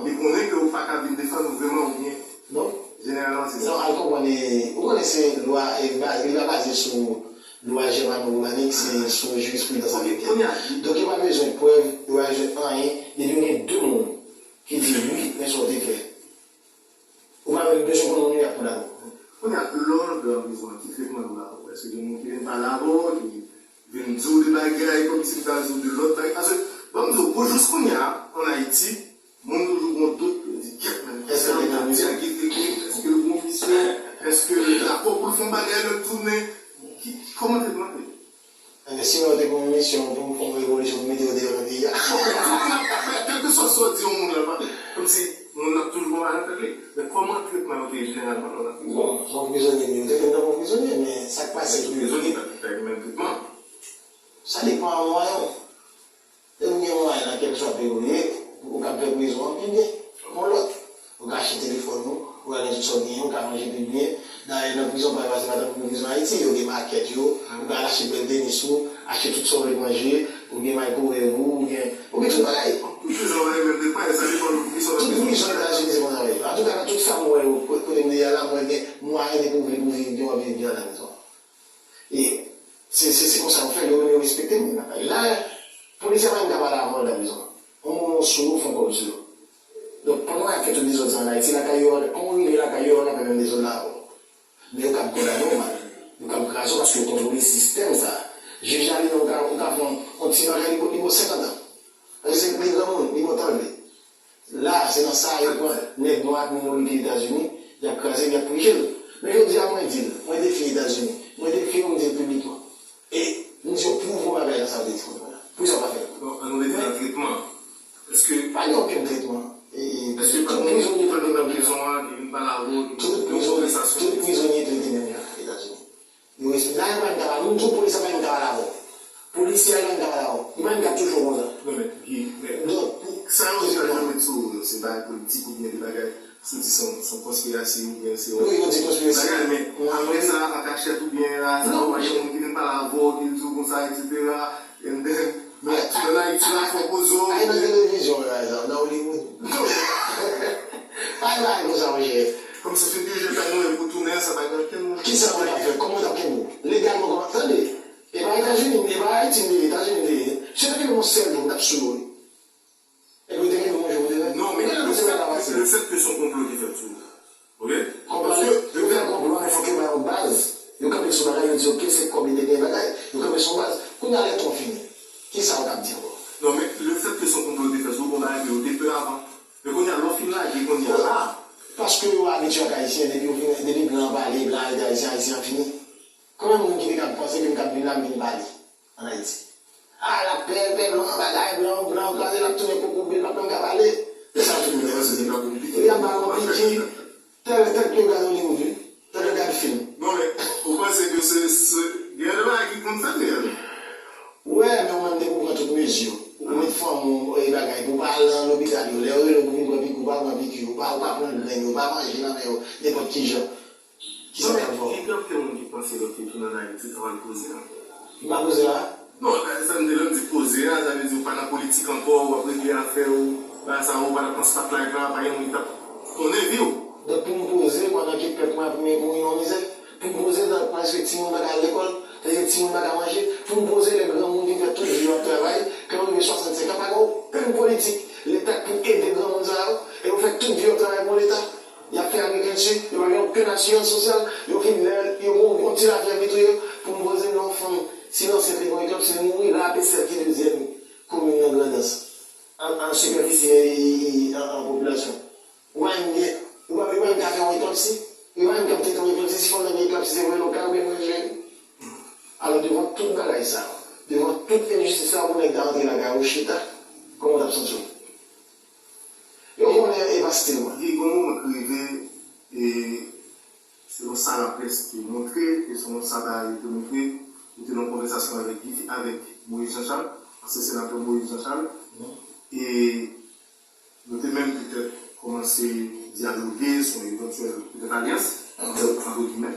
Li konnen ke ou pa ka vin defann ou vrèman oubyen. Non. Jeneralman, se sa. Non, al konprann, e, ou konnen se lwa, e, ba-, li pa baze sou lwa jèmano-womanik, se sou jirisprudans amerikèn. Donk, yo pa bezwen prèv, yo pa bezwen anyen, depi yo gen de moun ki di, wi, men sa w te fè. Ou pa menm bezwen konn moun yo y ap kondane w. Kounye a, lè w anndan prizon an, ki tretman yo ba ou? Èske gen moun ki vin pale avè w, ki vin di w de bagay, kòmsi m ta di w de lòt bagay? Paske, ban m di w, pou jis kounye a, ann Ayiti, moun toujou gon dout, yo di, kèt, men, èske nèg la di a ki te gen, èske l gon misyon, èske l dakò pou l fè yon bagay, lè l tounen, ki, kòman tretman te ye? Ebyen, sinon yo te gen yon misyon pou fè yon revolisyon, pou mete yo deyò nan peyi a. Kèlkeswa sa w di yon moun la, pa, kòmsi moun nan ap toujou gon bagay nan tèt li. Men kòman tretman yo te ye jeneralman lè w t ap prizon? Bon, se yon prizonye m ye, yo te pran m tankou yon prizonye, men sa k pase, prizonye pa t Sa depann mwayen w. Lè w gen mwayen nan kèlkeswa peyi w ye, ou ka fè pwizon an pi byen. Yon lòt, ou ka achte telefòn ou, ou ka gen tout sa w genyen, ou ka manje pi byen. Dayè nan prizon pa yo pase pa tankou nan prizon Ayiti, yo gen makèt yo, ou ka al achte bèl tenis ou, achte tout sa w vle manje, ou gen microwave ou, ou gen, ou gen tout bagay. Tout prizon pa gen menm tretman, sa depann de prizon nan prizon. Tout prizon Etazini se konsa yo ye. Antouka nan tout sa m wè yo, kote m te ye a la, mwen gen mwayen de pou vle pou viv byen, w ap viv byen nan prizon. E se se se konsa yo fè, yo renmen yo respekte moun lakay. La, polisye a pa menm ka pale avè w nan prizon. Yon moman w sou yo, fè yon kòb sou yo. Donk, pandan y ap fè tout dezòd sa ann Ayiti, lakay yo, kòm w rive lakay yo, yo pa ka fè menm dezòd la avè w. Men yo kab kondane w mal. Yo kab kraze w paske yo kontwole sistèm sa a. Jij la li menm, ou ka, ou ka fè yon, yon ti bagay, li bo, li bo senkant an. Paske se li granmoun, li bo tan l vle. La, se nan sa a yo pran nèg nwa ak minorite Etazini, y ap kraze l, y ap prije l. Men jodi a, mwen di l, mwen defi Etazini, mwen defi yo, m di l piblikman. E m di yo, pwouve yon bagay nan sa w te di kont mwen an. Poukisa w pa fè l? Bon, ann nou rete nan tretman an. Èske pa gen okenn tretman. E, e, èske tout prizonye tande nan prizon an, li vin pale avè w, li fè yon konvèsasyon? Tout prizonye trete menm jan Etazini. Yo respè. La, yo pa menm ka pale. Moun sou polis la pa menm ka pale avè w. Polisye a li pa menm ka pale avè w. Li pa menm ka touche w konsa. Non, men, Guy, men, donk, sa yo di la, yo met sou ou, se bagay politik oubyen de bagay, se di se yon, se yon konspirasi oubyen se yon bagay, men apre sa, an kachèt oubyen la, sa yo pa gen moun ki vin pale avè w, ki di w konsa, etsetera. And then, men, nan Ayiti la, fò poze w. Ay nan televizyon, pa egzanp, nan Hollywood. Pa gen bagay konsa, monchè. Kòm se film ke je fè nou, e pou tounen, sa pa gen okenn moun. Kisa mwen t ap fè? Kòman w t ap kenbe w? Legalman, kòman? Tande, e pa Etazini, e pa Ayiti m te ye, Etazini m te ye. Si yo te kenbe m yon sèl jou, m t ap sou yo, wi. Epi yo te kenbe m yon jou, m te fè. Non, men le fait, le fait que se yon konplo ki fèt sou ou. Ok? Konplo, yo fè konplo, men fòk yo ba yo baz. Yo kanpe sou bagay, yo di, ok, se kòb li te gen bagay. Yo kanpe sou baz. Kounye a lè tan w fini, kisa w t ap di ankò? Non, men le fait que se yon konplo te fèt sou ou, bon bagay ke yo te pè avan. Men kounye a, lè w fin lage, kounye a la. Paske yo abitye ak Ayisyen, depi yo fin, depi blan an pale, blan an rete Ayisyen, Ayisyen an fini. Konbyen moun ki te kab panse ke m kab vin la, m vin pale ann Ayiti? A, l ap pè, pè blan, bagay, blan, blan kraze, l ap tounen kokobe, l p ap menm ka pale. Se sa tout moun te panse. Epi y ap ba l yon piki, tèl, tèl ke yo gade Hollywood, wi. Tèl yo gade fim. Non, men, ou panse ke se, se, gen de bagay ki konn fèt reyèlman? Wè, men ou menm depi w pran tout mezi, ou met fanm ou, e bagay, pou w pa al nan lopital yo, lè yo rele w pou vin pran piki, ou pa pran piki, ou pa, ou pa pran grenn yo, ou pa manje nan men yo, nenpòt ki jan. Kisa w t ap fè? Gen anpil moun ki panse lè w te tounen ann Ayiti, sa w al poze a. M pa poze la. Non, sa m te lè m di poze a, sa vle di ou pa nan politik ankò, w ap regle afè w, bagay sa yo, ou pa t ap panse, pa t live la, pa gen moun ki t ap konnen vi w. Donk pou m poze pandan ke pèp mwen ap mouri nan mizè? Pou m poze pandan prèske timoun pa ka al lekòl, prèske timoun pa ka manje? Pou m poze lè granmoun vin fè tout vi yo ap travay, ke yo rive swasannsenk an, pa gen okenn politik Leta k pou ede granmoun sa yo, e yo fè tout vi yo ap travay pou Leta? Y ap fè agrikilti, yo pa gen okenn asirans sosyal, yo fin lè yo gen yon ti lafyèv ki touye yo, pou m poze non fanm, si Lansent li gen eklepsi, li mouri, La Pesèl ki dezyèm komin nan Grandans, an, an sipèfisi, e, e, e, an, an popilasyon. Ou pa menm gen, ou pa, ou pa menm ka fè yon eklepsi, ou pa menm ka trete yon eklepsi, si fanm nan gen eklepsi, se vre lokal oubyen mwen jere. Alò, devan tout bagay sa yo, devan tout enjistis sa yo, pou nèg ta rantre lakay ou chita, kòman w t ap santi w? Yo konnen e pa stil mwen. Gen yon moman k rive, e selon sa laprès te montre, e selon sa bagay yo te montre, yo te nan yon konvèsasyon avèk Guy, avèk Moïse Jean Charles, ansyen senatè Moïse Jean Charles, e nou te menm petèt kòmanse dyaloge sou yon evantyèl petèt alyans, entre guillemets,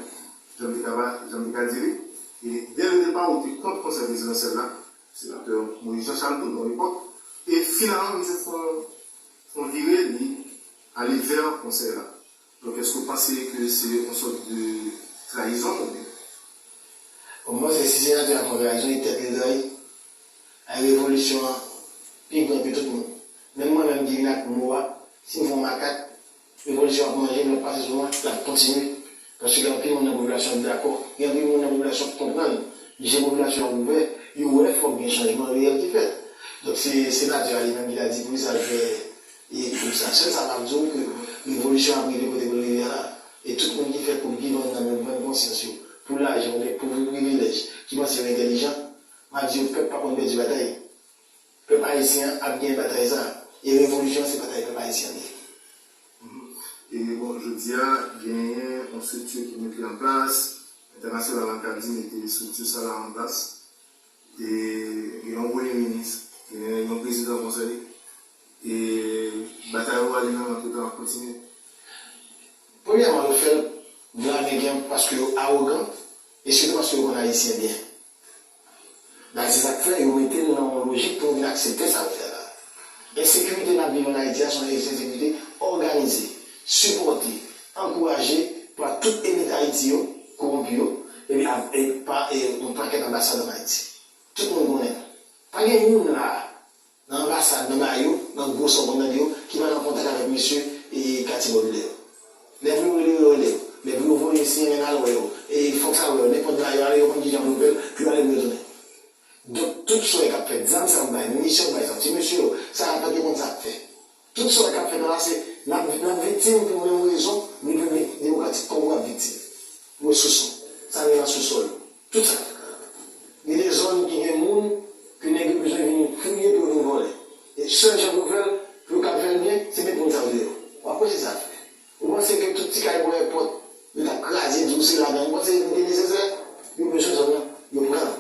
jan m te ka, jan m te ka di li. E dès le départ, ou te kont konsèy prezidansyèl la, senatè Moïse Jean Charles tou, nan epòk. E finalman, misye fè yon, fè yon vire, li ale vè konsèy la. Donk, èske w panse ke se yon sòt de trayizon oubyen? Bon, m panse si senatè a fè yon trayizon, e tèt li l trayi. Ay, revolisyon an pi gran ke tout moun. Menm mwen menm ki vin ak mo a, si m fè yon makak, revolisyon ap manje m, l ap pase sou mwen, l ap kontinye. Paske gen anpil moun nan popilasyon k dakò, gen anpil moun nan popilasyon k konprann. Misye, popilasyon an ouvè, yo wè fòk gen chanjman reyèl ki fèt. Donk, se senatè a li menm ki ta di poukisa l fè e kout sa. Sèl sa m ap di w ke revolisyon ap rive kote pou l rive a la. E tout moun ki fè kout ki vann nan men, vann konsyans yo pou lajan oubyen pou privilèj, ki panse yo entèlijan, m ap di yo pèp pa konn pèdi batay. Pèp ayisyen an ap genyen batay sa a. E revolisyon an se batay pèp ayisyen an li ye. E bon, jodi a, genyen yon estrikti ki mete an plas, entènasyonal la ka di mete estrikti sa la an plas. E gen yon premye minis, gen yon prezidan konsèy, e batay yo ale nan antretan ap kontinye. Premyèman, yo fè l blan ameriken paske yo awogan e sitou paske yo konn Ayisyen byen. Dayè, se sa k fè yo mete l nan yon lojik pou nou vin aksepte sa yo fè la. Ensekirite n ap viv ann Ayiti a se yon ensekirite òganize, sipòte, ankouraje pa tout elit Ayiti yo, kowonpi yo, epi pa yon pakèt anbasad ann Ayiti. Tout moun konnen l. Pa gen youn la a, nan anbasad, nan Mayo, nan gwo sa w konn tande yo, ki pa nan kontak avèk mesye Katye Bòbilè yo. Lè pou yo rele yo, yo rele yo. Lè pou yo voye siyen al wè yo, fòk sa wè yo, nenpòt bagay yo ale, yo konn kijan pou yo fè l, pou yo ale pou yo tounen. Donk, tout sa yo k ap fèt, zam sa yo bay, minisyon yo bay sa, ti mesye yo, sa a pa gen konn sa ap fè. Tout sa k ap fèt la, se n ap viktim pou menm rezon Repiblik Demokratik Kongo ap viktim. Resous ou, sa nou nan sousòl ou, tout sa. Gen de zòn ki gen moun ke nèg yo bezwen vin fouye pou yo vin vòlè. E sèl jan pou yo fè l, pou yo kab fè l byen, se met moun sa yo deyò. W ap wè se sa l fè. Ou panse ke tout ti kay bò èpòt yo t ap kraze, di w se ladan, ou panse li te nesesè? Yo bezwen zòn nan, yo pran l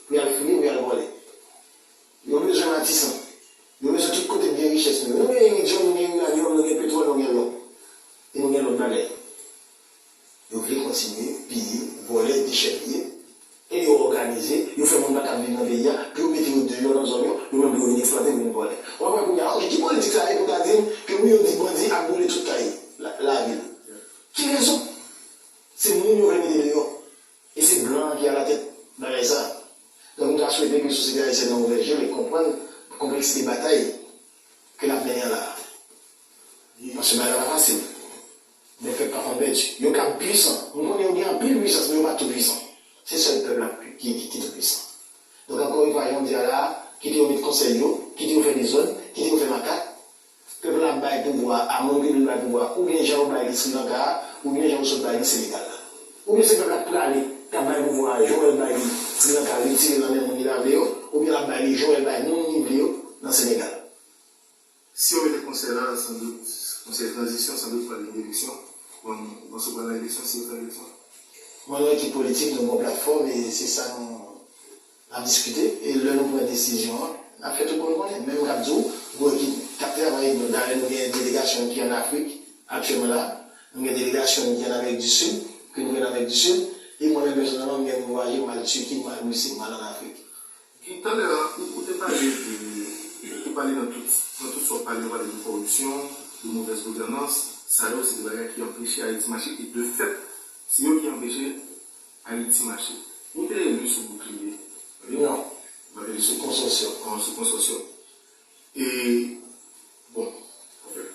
pou y al fouye, pou y al vòlè. Yo bezwen Matisan. Yo bezwen tout kote k gen richès nou yo. Nou gen iridyòm, nou gen iranyòm, nou gen petwòl, nou gen lò. E nou gen lòt bagay. Yo vle kontinye piye, vòlè, dechèpiye. E yo òganize, yo fè moun pa kab viv nan peyi a, pou yo mete yo deyò nan zòn yo, yo menm pou yo vin eksplwate, vin vòlè. W ap wè kounye a, oke, ki politik sa ye pou ta di m ke wi, yo di bandi ap boule tout kay lavil? Ki rezon? Se moun yo vle mete deyò. E se blan an ki alatèt bagay sa. Donk, m ta swete ke sosyete ayisyèn nan ouvè je l e konprann konpleksite batay ke n ap mennen an la a. Paske bagay la pa fasil. Men pèp pa konn pèdi. Yo kab pwisan. M konnen yo gen anpil pwisans, men yo pa tou pwisan. Se sèl pèp la ki, ki, ki tou pwisan. Donk, ankò yon fwa, jan w di a la a, kite yo met konsèy yo, kite yo fè dezòd, kite yo fè makak, pèp la ap bay pouvwa a moun ke li bay pouvwa a, oubyen jan yo bay li Sri Lanka a, oubyen jan yo sot bay li Senegal la. Oubyen se pèp la k prale, k ap bay pouvwa a, jan w wè l bay li Sri Lanka, retire l nan men moun li pa vle yo, oubyen l ap bay li jan w wè l bay moun li vle yo nan Senegal. Si yo mete konsèy la, sandout, konsèy tranzisyon, sandout pral gen eleksyon. Bon, ou panse pral gen eleksyon si yo fè eleksyon? Mwen, nou ekip politik, nou gen yon platfòm e se sa nou n ap diskite. E lè nou pran desizyon an, n ap fè tout moun konnen. Menm m ap di w, gwo ekip k ap travay, dayè nou gen delegasyon ki ann Afrik aktyèlman la, nou gen delegasyon ki ann Amerik di Sid, ke nou gen ann Amerik di Sid, e mwen menm pèsonèlman, m gen pou vwayaje, m al Tiki, m al Risi, m al ann Afrik. Talè a, ou te pale de, ou pale nan tout, nan tout sa w pale, ou pale de kòripsyon, de movèz gouvènans, sa yo se de bagay ki anpeche Ayiti mache, e de fèt, se yo ki anpeche Ayiti mache. Ou te eli sou boukliye. Non, sou konsòsyòm. Sou konsòsyòm. E, bon, anfen,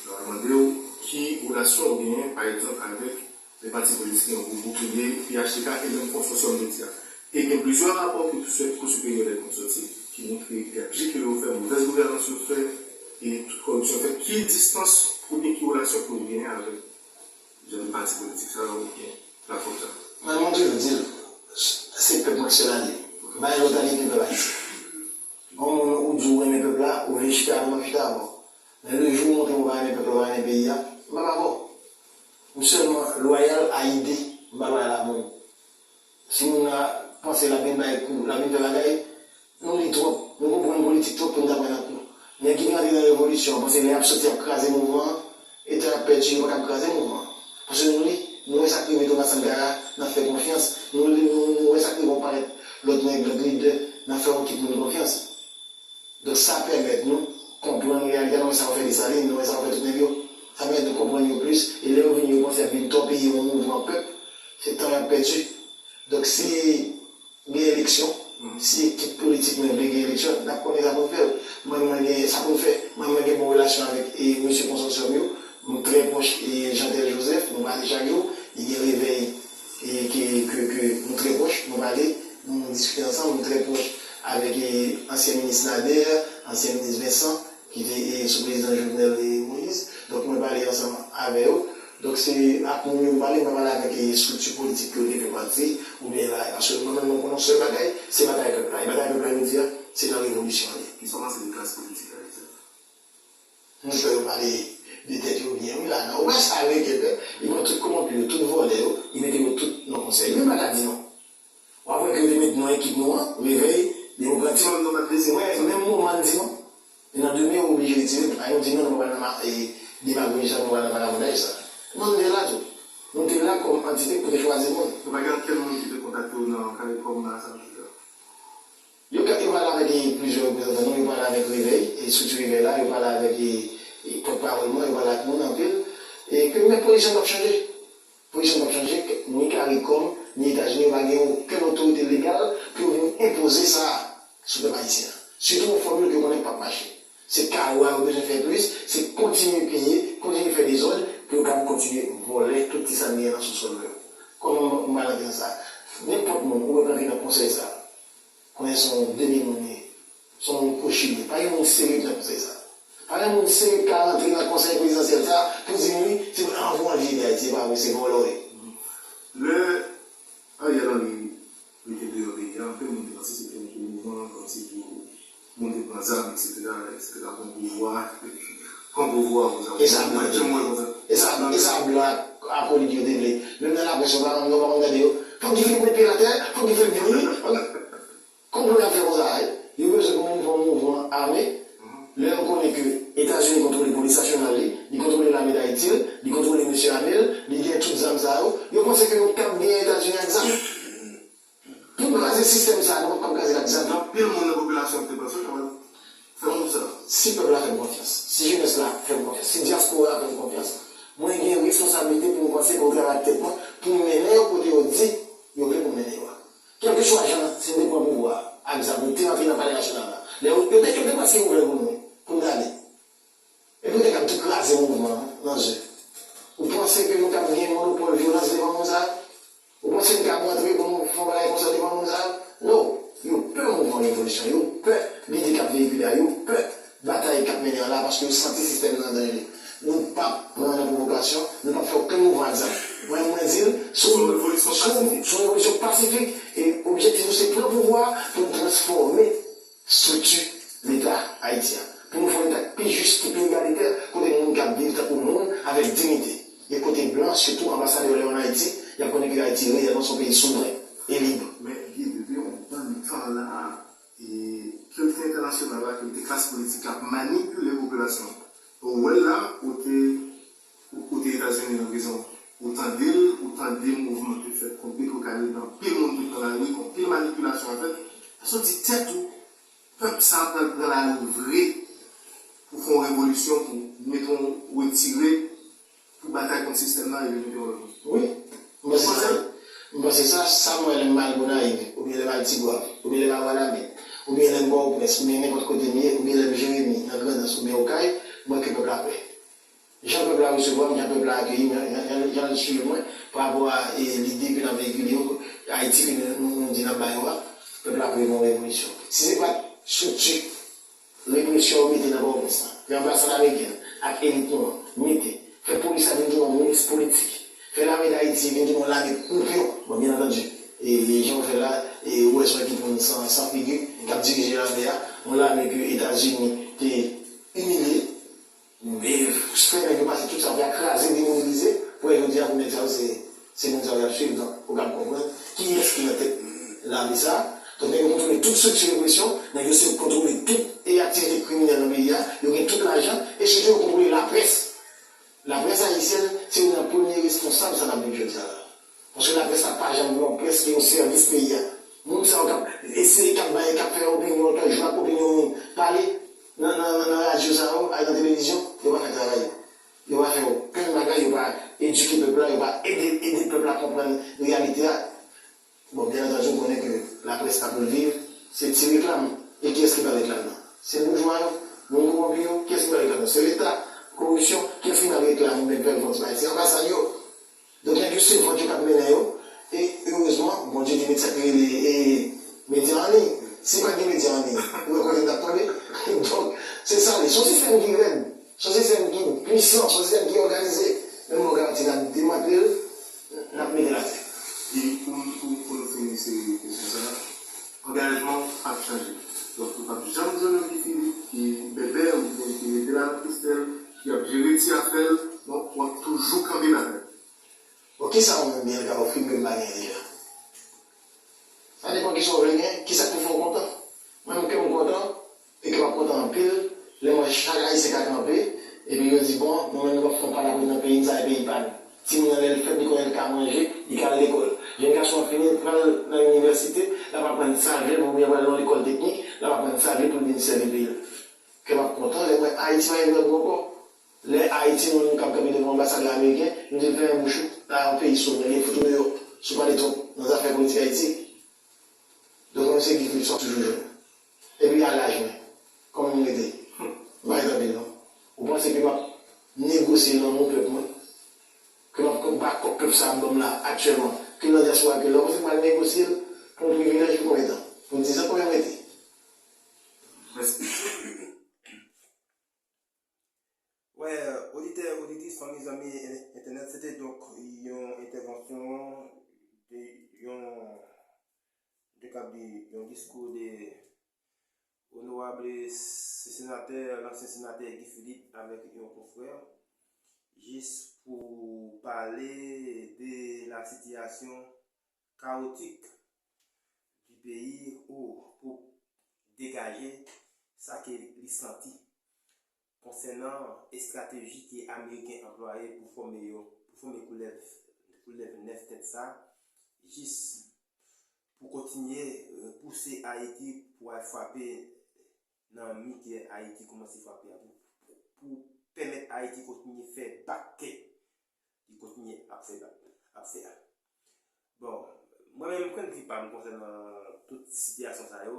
nou a mande w ki relasyon ou genyen, pa egzanp, avèk de pati politik ki nan gwoup boukliye, P H T K e menm konsòsyòm medya. E gen plizyè rapò ke Kou Siperyè dè Kont sòti ki montre gabji ke yo fè, movèz gouvènans yo fè, e tout kòripsyon fè. Ki distans oubyen ki relasyon ke w genyen avèk jan de pati politik sa yo oubyen platfòm sa yo? Mwen, mwen toujou di l, se pèp mwen k sèl alye. Pa gen lòt alye ke pèp ayisyen. Yon moun ou di w renmen pèp la, ou vle chita avè m, m ap chita avè w. Men lejou w montre m ou pa renmen pèp la, ou pa renmen peyi a, m p ap avè w. M sèlman lwayal a ide, m pa lwayal a moun. Si moun nan panse l ap vin bay kou, l ap vin fè bagay, nou li twòp, nou konprann politik twòp pou n ta pran nan kou. Nèg ki te rantre nan revolisyon an panse lè y ap soti y ap kraze mouvman an, e tan y ap pèdi, yo pa kab kraze mouvman an. Paske nou li, nou wè sa k rive Thomas Sankara, n ap fè konfyans. Nou li, nou, nou wè sa k rive yon parèt lòt nèg, lòt lidè, n ap fè yon ekip moun konfyans. Donk sa pèmèt nou konprann reyalite a, nou wè sa yo fè Desalin, nou wè sa yo fè tout nèg yo. Sa pèmèt nou konprann yo plis, e lè yo vini, yo panse y ap vin tòpeye yon mouvman pèp, se tan y ap pèdi. Donk si gen eleksyon, si ekip politik mwen vle gen eleksyon, n ap konnen sa pou n fè l. Mwen, mwen gen sa pou n fè. Mwen, mwen gen bon relasyon avèk e, mesye konsòsyòm yo. M trè pwòch e Jeantel Joseph, nou pale chak jou. Li gen Revèy e ke, ke, ke nou trè pwòch, nou pale, nou diskite ansanm, nou trè pwòch avèk e, ansyen minis Nader, ansyen minis Vincent, ki te e, sou prezidan Jovenel e Moïse. Donk, mwen pale ansanm avè yo. Donk, se ak moun yo m pale, m pa pale avèk e, estrikti politik ke yo te fè pati, oubyen la. Paske mwen menm, mwen konnen yon sèl bagay, se batay pèp la. E batay pèp la, jodi a, se nan revolisyon an li ye. Kisa w panse de klas politik la, egzanp? Nou fè yo pale de tèt yo byen, wi, la. Nan, ou wè sa yo, egzanp, li pran tout kowonpi yo, tout vòlè yo, li mete yo tout nan konsèy. Li menm pa ka di non. W ap wè ke yo te met non ekip nou an, Revèy, Demokratik. Mwen, menm moman n di non. E nan demen, yo oblije retire l. Paske yo di non, nou pa pral nan ma- e, demagoji sa, nou pa pral nan vakabondaj sa. Non, nou te la tou. Nou te la kòm antite pou te chwazi moun. Yo pa gen okenn moun ki te kontakte w nan CARICOM, nan Asanble Jeneral? Yo ka- yo pale avèk, e, plizyè reprezantan nou, yo pale avèk Revèy, e, estrikti Revèy la, yo pale avèk, e, e, pòtpawòl mwen, yo pale ak moun anpil. E ke men pozisyon p ap chanje. Pozisyon p ap chanje, ni CARICOM, ni Etazini, yo pa gen okenn otorite legal pou yo vin enpoze sa sou pèp ayisyen an. Sitou yon fòmil ke yo konnen k p ap mache. Se kawo a yo bezwen fè plis, se kontinye piye, kontinye fè dezòd, pou yo kapab kontinye vòlè tout ti sa n genyen nan sousòl nou yo. Kòman m, m pral antre nan sa? Nenpòt moun ou wè k antre nan konsèy sa, konnen se yon demi moun li ye, se yon moun kwochi li ye. Pa gen moun serye ki nan konsèy sa. Pa gen moun serye ki ka rantre nan konsèy prezidansyèl sa pou di m wi, se anvan vye Ayiti, se pa vre, se vòlò w ye. Lè Ariel Henry mete deyò peyi a, anpil moun te panse se te yon gwo mouvman, kòmsi pou moun te pran zam, etsetera, etsetera, pran pouvwa, pran pouvwa, konsa. E sa blan te vle. E sa, e sa blan akolit yo te vle. Menm nan laprès, yo pa konn, yo pa konn gade yo. Fòk Guy Philippe met pye l atè, fòk Guy Philippe vini. Konplo y ap fè konsa, wi. Yo bezwen pou moun fè yon mouvman ame. Lè yo konnen ke Etazini kontwole polis nasyonal li, li kontwole lame Dayiti l, li kontwole mesye ame l, li gen tout zam sa yo, yo panse ke yo kab genyen Etazini ak zam. Pou n kraze sistèm sa, nou p ap kab kraze l ak zam. Anpil moun nan popilasyon te panse yo kapab fè mouv sa. Si pèp la fè m konfyans, si jenès la fè m konfyans, si dyaspora a fè m konfyans, mwen gen responsablite pou m panse, pou m travay ak tèt mwen, pou m mennen yo kote yo di yo vle pou m mennen yo a. Kèlkeswa jan, si n te pran pouvwa a, ak zam, nou te rantre nan Palè Nasyonal la. Lè yo, yo te, yo te prèske ouvè l pou nou, pou n t ale. Epi yo te kab tou kraze mouvman an nan ze. Ou panse ke nou kab gen monopòl vyolans devan moun sa yo? Ou panse n kab rantre pou nou fè yon bagay konsa devan moun sa yo? No! Yo pè mouvman revolisyon, yo pè lide k ap veyikile a, yo pè batay k ap mennen an la, paske yo santi sistèm nan an danje. Nou p ap pran nan pwovokasyon, nou p ap fè okenn mouvman ak zam. Mwen, mwen di l, se yon, se yon revolisyon pasifik, e objektif nou se pran pouvwa a pou n transfòme estrikti Leta Ayiti a, pou nou fè yon Leta ki pi jis, ki pi egalitè, kote moun kab viv tankou moun avèk diyite, e kote blan, sitou anbasadè yo lè yo ann Ayiti, y ap konnen ke Ayiti reyèlman se yon peyi souvren e lib. Men, Guy, depi yon bann tan la, e, otorite entènasyonal la, otorite klas politik la ap manipile popilasyon an. Ou wè l la, ou te, ou, ou te Etazini nan prizon, ou tande l, ou tande mouvman ki fèt kont Petro Caribe, anpil moun te pran lari, anpil manipilasyon ap fèt. Èske w di tèt ou, pèp sa a pral pran lari vre pou fè yon revolisyon, pou mete yon retire, pou batay kont sistèm nan, epi mete yon lòt moun? Wi, m panse sa. M panse sa, sa m wè lè m al Gonayiv, oubyen lè m al Tigwav, oubyen lè m al Wanament, oubyen lè m Pòtoprens, oubyen nenpòt kote m ye, oubyen lè m Jeremi, nan Grandans, oubyen Okay, m wè ke pèp la pè. Jan pèp la resevwa m, jan pèp la akeyi m, jan, jan, jan, jan l swiv mwen, pa rapò a, e, lide ke n ap veyikile yo, Ayiti ke nou, nou, nou di n ap ba yo a, pèp la pè pou yon revolisyon. Si se pa t estrikti represyon yo mete nan Pòtoprens lan, ke anbasad amerikèn ak elit nou an mete, fè polis la vin tounen yon milis politik, fè lame Dayiti vin tounen yon lame koupyon, bon, byen antandi, e, e jan yo fè l la, e, ou wè se yon ekip moun san, san figi k ap dirije lame a, yon lame ke Etazini te imilye, e, fè nèg yo pase tout sa pou y a kraze, demobilize, pou jodi a pou nèg sa yo se, se moun sa yo y ap swiv. Donk, ou kab konprann kiyès ki nan tèt lame sa a. Donk, nèg yo kontwole tout estrikti represyon, nèg yo se kontwole tout, e, aktivite kriminèl nan peyi a, yo gen tout lajan, e sitou yo kontwole laprès. Laprès ayisyèn, se youn nan premye responsab sa n ap viv jodi a la. Paske laprès la pa janm vle yon près ki yon sèvis peyi a. Moun sa yo k ap eseye, k ap bay, k ap fè opinyon, k ap jwe ak opinyon moun, pale nan, nan, nan, nan radyo sa yo, ak nan televizyon, yo pa fè travay yo. Yo pa fè okenn bagay, yo pa edike pèp la, yo pa ede, ede pèp la konprann reyalite a. Bon, byen antandi, ou konnen ke laprès ta pou l viv, se ti reklam. E kiyès ki pral reklam nan? Se boujwa yo, moun kowonpi yo. Kiyès ki pral reklam nan? Se Leta, koripsyon. Kiyès ki pral reklam oubyen pèl kont bagay? Se anbasad yo. Donk, nèg yo se vant yo k ap mennen yo. E, erezman, Bondye gen medya ki rele, e, medya an liy. Si pa t gen medya an liy, ou wè kote n t ap tonbe? Donk, se sa l ye. Se yon sistèm ki rèd. Se yon sistèm ki pwisan, se yon sistèm ki òganize. Men m ba w garanti, n ap demantle l, n ap mete l atè. E pou, pou, pou nou fini seri kesyon sa a, angajman w ap chanje. Donk, ou p ap janm jwenn yon Guy Philippe ki bèbè oubyen ki rete la nan Kristèl, ki ap jere ti afè l. Non, w ap toujou kanpe batay. Bon, kisa ou menm, Bianca, ofri m ke m pa genyen deja? Sa depann kisa w vle genyen, kisa k pou fè w kontan. Mwen menm kè m kontan, e kè m ap kontan anpil, lè m wè chak Ayisyen ka kanpe, epi yo di, bon, nou menm nou p ap fè yon palabrik nan peyi n, sa e peyi pa nou. Timoun nan lè l fèt, li konnen l ka manje, li ka al lekòl. Jèn gason an fini, pral nan inivèsite, l ap aprann sa l vle, oubyen pral nan lekòl teknik, l ap aprann sa l vle pou l vin sèvi peyi l. Kè m ap kontan, lè m wè Ayiti pa gen dwòg ankò. Lè Ayiti, nou menm k ap kanpe devan anbasadè ameriken, nou te fèmen bouch ou, la yon peyi sou, men li fout ou deyò, si w pale twòp nan zafè politik Ayiti. Donk, mwen se Guy Philippe, sa w toujou jwenn. Epi a laj mwen, kòman m rete? M pa rete anpil non. Ou panse ke m ap negosye lanmou pèp mwen? Ke m ap ba kòb pèp sa ap ban m la aktyèlman, ke l nan dyaspora ke la, ou panse m pral negosye l pou yon privilèj pou konbyen tan? Pou diz an, konbyen m rete? Wè, oditè, oditris, fanmi, zanmi entènèt, se te donk yon entèvansyon de yon, de k ap di, yon diskou de onorab senatè, lansyen senatè Guy Philippe avèk yon konfrè, jis pou pale de la sitiyasyon kawotik di peyi ou pou degaje sa ke li santi konsènan estrateji ke Ameriken anplwaye pou fòme yo, pou fòme koulèv, koulèv nèf tèt sa, jis pou kontinye repouse Ayiti pou al frape nan mi ke Ayiti kòmanse frape a, pou, pou pèmèt Ayiti kontinye fè bak ke li kontinye ap fè bak, ap fè a. Bon, mwen menm, pwennvi pa m konsènan tout sitiyasyon sa yo,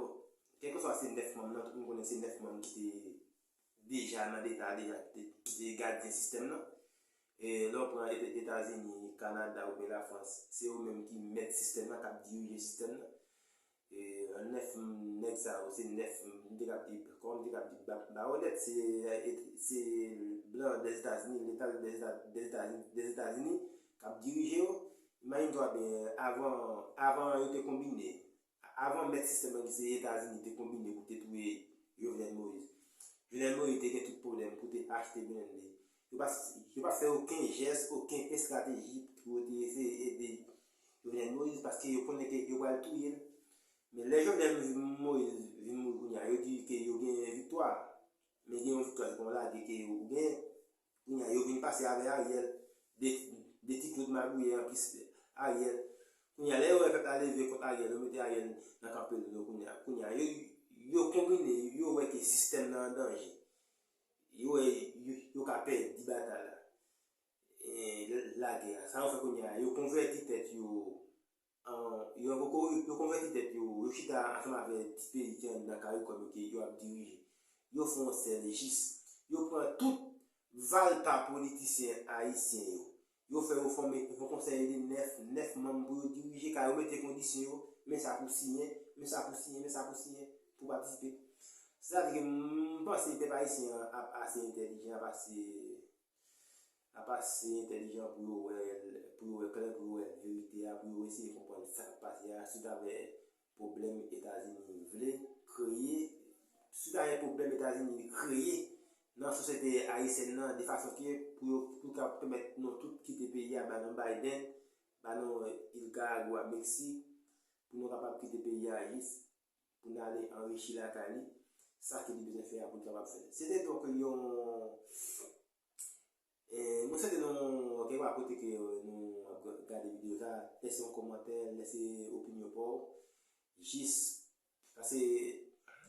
kèlkeswa se nèf manm nan, tout moun konnen se nèf manm ki te deja nan leta, deja ki te, ki te gadyen sistèm nan. E lè w pran Eta-, Etazini, Kanada oubyen Lafrans, se yo menm ki mèt sistèm nan, k ap dirije sistèm nan. E nèf nèg sa yo, se nèf, m te kab di, kòman m te kab di, ba, ba onèt, se, se blan Dèzetazini, leta Dèzeta-, Dèzetazini, Dèzetazini k ap dirije yo. Imajine twa byen, avan, avan yo te konbine, avan mèt sistèm nan ki se Etazini te konbine pou te touye Jovenel Moïse. Jovenel Moïse te gen tout pwoblèm pou te achte Blende. Yo pa, yo pa fè okenn jès, okenn estrateji pou yo te eseye ede Jovenel Moïse, paske yo konnen ke yo pral touye l. Men lè Jovenel Moïse vin mouri kounye a, yo di ke yo genyen viktwa. Men gen yon viktwa, se pa yon lage ke yo genyen. Kounye a, yo vin pase avè Ariel. De, de ti Claude magouyè anplis Ariel. Kounye a, lè yo wè pèp la leve kont Ariel, yo mete Ariel nan kanpe l yo kounye a. Kounye a, yo, yo konbine, yo wè ke sistèm nan an danje. Yo wè, yo, yo ka pèdi batay la. E, lagè a. Sa yo fè kounye a, yo konvèti tèt yo an, yo, yo, yo konvèti tèt yo, yo chita ansanm avè ti peyi ki anndan Karikòm yo ke yo ap dirije. Yo fè yon sèl jis. Yo pran tout valpa politisyen ayisyen yo. Yo fè yo fòme yon konsèy de nèf, nèf manm pou yo dirije, ka yo mete kondisyon yo, men sa pou siyen, men sa pou siyen, men sa pou siyen, pou patisipe. Sètadi ke m panse pèp ayisyen an ap ase entèlijan, ap ase ap ase entèlijan pou yo wè, pou yo wè klè, pou yo wè verite a, pou yo eseye konprann sa k ap pase a, sitavè pwoblèm Etazini vle kreye, sitavè pwoblèm Etazini kreye nan sosyete ayisyèn nan, de fason ke pou yo, pou ka pèmèt nou tout kite peyi a, ba nou Biden, ba nou Nicaragua, Meksik, pou nou kapab kite peyi a jis pou n ale anrichi lakay li, sa ke li bezwen fè a pou l kapab fè l. Se te donk yon, e, mwen swete nou, kèlkeswa kote ke nou ap gade videyo sa, lèse yon kòmantè, lèse opinyon pa w, jis, paske,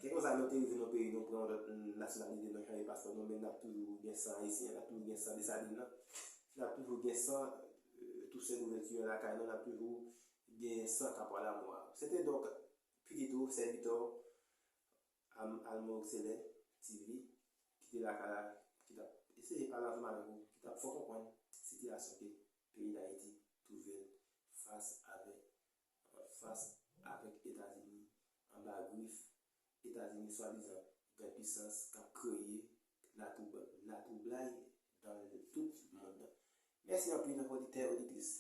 kèlkeswa nou te rive nan peyi, nou pran yon lòt nasyonalite, nou chanje paspò nou, men n ap toujou gen san ayisyen, n ap toujou gen san Desalin nan, n ap toujou gen san, e, Toussaint Louverture lakay nou, n ap toujou gen san Kapwa Lamò a. Se te donk, pitit ou, sèvitè w, Am-, Almor Excellent T V, ki te lakay la, ki t ap eseye pale ansanm avèk ou, ki t ap fè w konprann sitiyasyon ke peyi Dayiti twouve l fas avèk, fas avèk Etazini anba grif Etazini swadizan gran pisans k ap kreye latwoub-, latwoublay nan tout mond lan. Mèsi anpil, oditè, oditris.